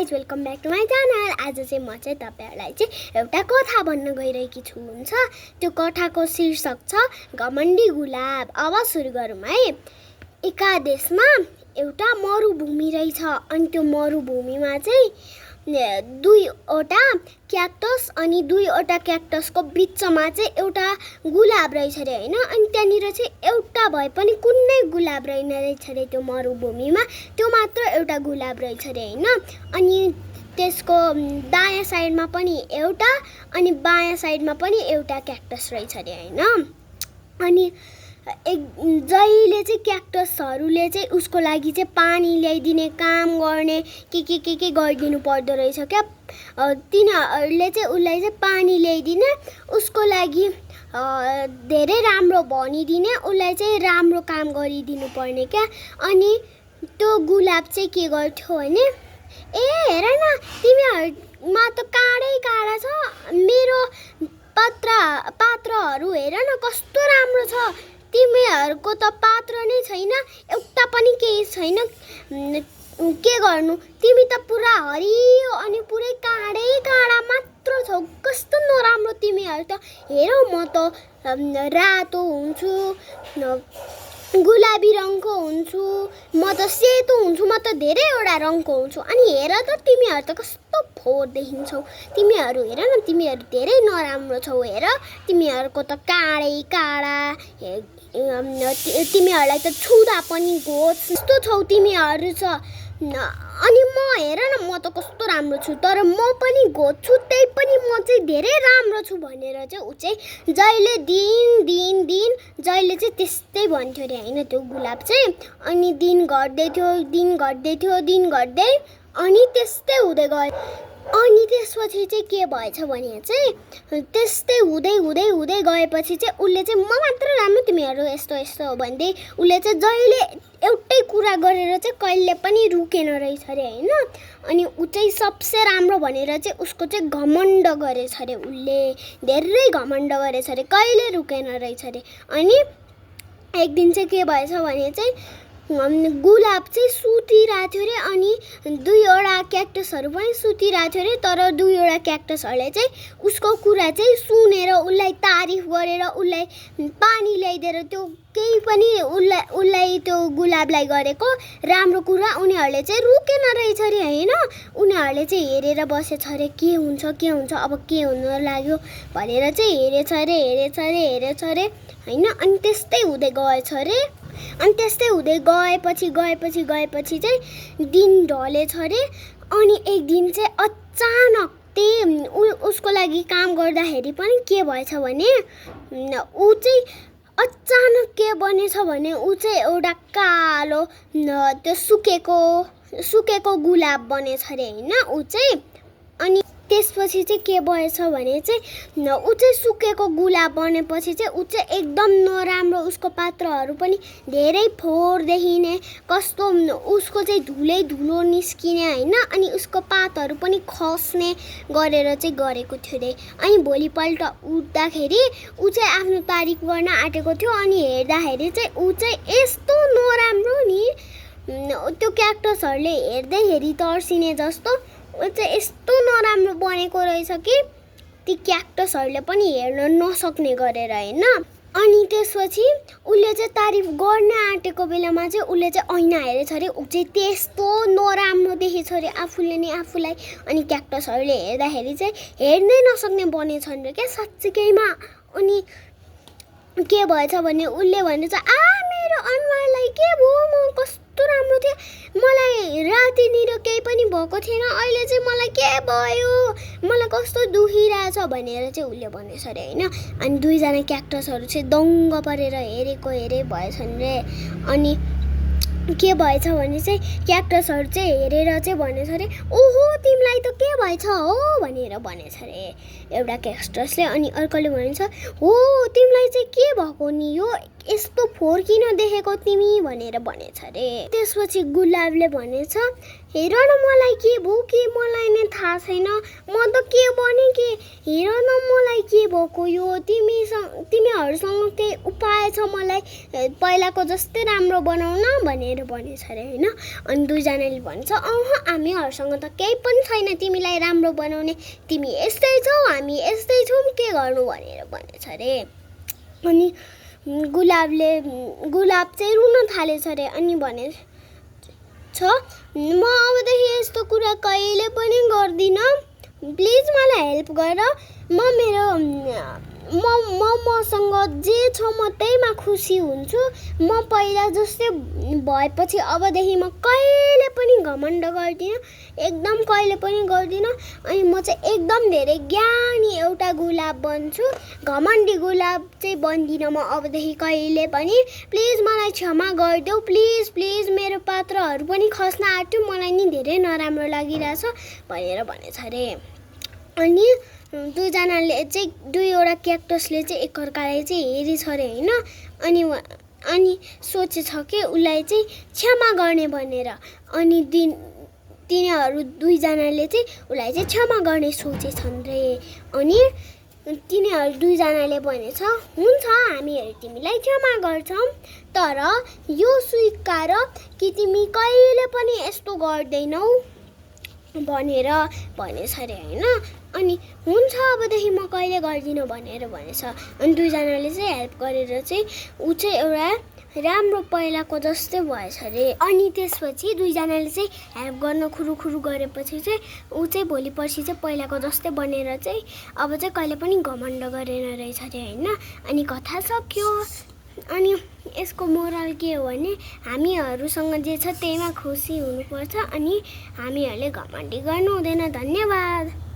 Guys welcome back to my channel. आज चाहिँ म चाहिँ तपाईहरुलाई चाहिँ एउटा कथा भन्न गइरहेकी छु। हुन्छ त्यो कथाको शीर्षक छ घमण्डी गुलाब। अब सुरु गरौँ है। एका देशमा एउटा मरुभूमि रहेछ अनि त्यो मरुभूमिमा चाहिँ दुईवटा क्याक्टस अनि दुईवटा क्याक्टसको बिचमा चाहिँ एउटा गुलाब रहेछ रे हैन। अनि त्यहाँनिर चाहिँ एउटा भए पनि कुनै गुलाब रहेन रहेछ रे त्यो मरुभूमिमा, त्यो मात्र एउटा गुलाब रहेछ रे हैन। अनि त्यसको दायाँ साइडमा पनि एउटा अनि बायाँ साइडमा पनि एउटा क्याक्टस रहेछ रे हैन। अनि जहिले चाहिँ क्याक्टसहरूले चाहिँ उसको लागि चाहिँ पानी ल्याइदिने काम गर्ने के गरिदिनु पर्दो रहेछ क्या। तिनीहरूले चाहिँ उसलाई चाहिँ पानी ल्याइदिने, उसको लागि धेरै राम्रो भनिदिने, उसलाई चाहिँ राम्रो काम गरिदिनु पर्ने क्या। अनि त्यो गुलाब चाहिँ के गर्थ्यो भने, ए हेर न तिमीहरूमा त काँडै काँडा छ, मेरो पात्रहरू हेर न कस्तो राम्रो छ, तिमीहरूको त पात्र नै छैन, एउटा पनि केही छैन, के गर्नु, तिमी त पुरा हरियो अनि पुरै काँडै काँडा मात्र छौ, कस्तो नराम्रो तिमीहरू त। हेर म त रातो हुन्छु, गुलाबी रङको हुन्छु, म त सेतो हुन्छु, म त धेरैवटा रङको हुन्छु, अनि हेर त तिमीहरू त कस्तो फोहोर देखिन्छौ, तिमीहरू हेर न तिमीहरू धेरै नराम्रो छौ, हेर तिमीहरूको त काँडै काँडा, तिमीहरूलाई त छुँदा पनि घोच कस्तो छौ तिमीहरू छ। अनि म हेर न म त कस्तो राम्रो छु, तर म पनि घोच्छु, त्यही पनि म चाहिँ धेरै राम्रो छु भनेर चाहिँ ऊ चाहिँ जहिले दिन जहिले चाहिँ त्यस्तै भन्थ्यो अरे हैन त्यो गुलाब चाहिँ। अनि दिन घट्दै थियो अनि त्यस्तै हुँदै गयो। अनि त्यसपछि चाहिँ के भएछ भने चाहिँ त्यस्तै हुँदै गएपछि चाहिँ उसले चाहिँ म मात्र राम्रो तिमीहरू यस्तो यस्तो हो भन्दै उसले चाहिँ जहिले एउटै कुरा गरेर चाहिँ कहिले पनि रुकेन रहेछ अरे हैन। अनि ऊ चाहिँ सबसे राम्रो भनेर चाहिँ उसको चाहिँ घमण्ड गरेछ अरे, उसले धेरै घमण्ड गरेछ अरे, कहिले रुकेन रहेछ अरे। अनि एक दिन चाहिँ के भएछ भने चाहिँ गुलाब चाहिँ सुतिरहेको थियो अरे, अनि दुईवटा क्याक्टसहरू पनि सुतिरहेको थियो अरे, तर दुईवटा क्याक्टसहरूले चाहिँ उसको कुरा चाहिँ सुनेर उसलाई तारिफ गरेर उसलाई पानी ल्याइदिएर त्यो केही पनि उसलाई त्यो गुलाबलाई गरेको राम्रो कुरा उनीहरूले चाहिँ रुकेन रहेछ अरे हैन। उनीहरूले चाहिँ हेरेर बसेछ अरे के हुन्छ अब के हुन लाग्यो भनेर चाहिँ हेरेछ अरे हैन। अनि त्यस्तै हुँदै गएछ अरे। अनि त्यस्तै हुँदै गएपछि चाहिँ दिन ढलेछ अरे। अनि एक दिन चाहिँ अचानक उसको लागि काम गर्दाखेरि पनि के भएछ भने ऊ चाहिँ अचानक के बनेछ भने ऊ चाहिँ एउटा कालो त्यो सुकेको गुलाब बनेछ अरे हैन ऊ चाहिँ। अनि त्यसपछि चाहिँ के भएछ भने चाहिँ ऊ चाहिँ सुकेको गुलाब बनेपछि चाहिँ ऊ चाहिँ एकदम नराम्रो, उसको पात्रहरू पनि धेरै फोहोर देखिने, कस्तो उसको चाहिँ धुलो निस्किने हैन। अनि उसको पातहरू पनि खस्ने गरेर चाहिँ गरेको थियो अरे। अनि भोलिपल्ट उठ्दाखेरि ऊ चाहिँ आफ्नो तारिफ गर्न आँटेको थियो, अनि हेर्दाखेरि चाहिँ ऊ चाहिँ यस्तो नराम्रो नि, त्यो क्याक्टसहरूले हेर्दैखेरि तर्सिने जस्तो ऊ चाहिँ यस्तो नराम्रो बनेको रहेछ कि ती क्याक्टसहरूले पनि हेर्न नसक्ने गरेर हैन। अनि त्यसपछि उसले चाहिँ तारिफ गर्न आँटेको बेलामा चाहिँ उसले चाहिँ ऐना हेरेछ अरे, ऊ चाहिँ त्यस्तो नराम्रो देखेछ अरे आफूले नै आफूलाई। अनि क्याक्टसहरूले हेर्दाखेरि चाहिँ हेर्नै नसक्ने बनेछन् रे क्या साँच्चीकैमा। अनि के भएछ भने उसले भनेछ मेरो अनुहारलाई के भयो, म कस्तो राम्रो थिएँ, मलाई रातिनिर केही पनि भएको थिएन, अहिले चाहिँ मलाई के भयो, मलाई कस्तो दुखिरहेछ भनेर चाहिँ उसले भनेछ अरे हैन। अनि दुईजना क्याक्टसहरू चाहिँ दङ्ग परेर हेरे भएछन् रे। अनि के भएछ भने चाहिँ क्याक्टसहरू चाहिँ हेरेर चाहिँ भनेछ अरे ओहो तिमीलाई त के भएछ हो भनेर भनेछ अरे एउटा क्याक्टसले। अनि अर्कोले भनेछ हो तिमीलाई चाहिँ के भएको नि, यो यस्तो फोहोर किन देखेको तिमी भनेर भनेछ अरे। त्यसपछि गुलाबले भनेछ हेर न मलाई के भयो के मलाई नै थाहा छैन म त के भने के हेर न मलाई के भएको यो तिमीहरूसँग त्यही उपाय छ मलाई पहिलाको जस्तै राम्रो बनाउन भनेर भनेछ अरे होइन अनि दुईजनाले भन्छ हामीहरूसँग त केही पनि छैन तिमीलाई राम्रो बनाउने तिमी यस्तै छौ हामी यस्तै छौँ के गर्नु भनेर भनेछ अरे अनि गुलाब चाहिँ रुन थालेछ अरे अनि भने म अबदेखि यस्तो कुरा कहिले पनि गर्दिनँ प्लिज मलाई हेल्प गर मसँग जे छ म त्यहीमा खुसी हुन्छु म पहिला जस्तै भएपछि अबदेखि म कहिले पनि घमण्ड गर्दिनँ एकदम कहिले पनि गर्दिनँ अनि म चाहिँ एकदम धेरै ज्ञानी एउटा गुलाब बन्छु घमण्डी गुलाब चाहिँ बन्दिनँ म अबदेखि कहिले पनि प्लिज मलाई क्षमा गरिदेऊ प्लिज प्लिज मेरो पात्रहरू पनि खस्न आँट्यो मलाई नि धेरै नराम्रो लागिरहेछ भनेर भनेछ अरे अनि दुईजनाले चाहिँ दुईवटा क्याक्टसले चाहिँ एकअर्कालाई चाहिँ हेरेछ अरे होइन अनि सोचेछ कि उसलाई चाहिँ क्षमा गर्ने भनेर अनि तिनीहरू दुईजनाले चाहिँ उसलाई चाहिँ क्षमा गर्ने सोचेछन् रे अनि तिनीहरू दुईजनाले भनेछ हुन्छ हामीहरू तिमीलाई क्षमा गर्छौँ तर यो स्वीकार कि तिमी कहिले पनि यस्तो गर्दैनौ भनेर भनेछ अरे होइन अनि हुन्छ अबदेखि म कहिले गर्दिनँ भनेर भनेछ अनि दुईजनाले चाहिँ हेल्प गरेर चाहिँ ऊ चाहिँ एउटा राम्रो पहिलाको जस्तै भएछ अरे अनि त्यसपछि दुईजनाले चाहिँ हेल्प गर्न खुरुखुरु गरेपछि चाहिँ ऊ चाहिँ भोलि पर्सि चाहिँ पहिलाको जस्तै बनेर चाहिँ अब चाहिँ कहिले पनि घमण्ड गरेन रहेछ अरे होइन अनि कथा सक्यो अनि यसको मोरल के हो भने हामीहरूसँग जे छ त्यहीमा खुसी हुनुपर्छ अनि हामीहरूले घमण्डी गर्नु हुँदैन धन्यवाद।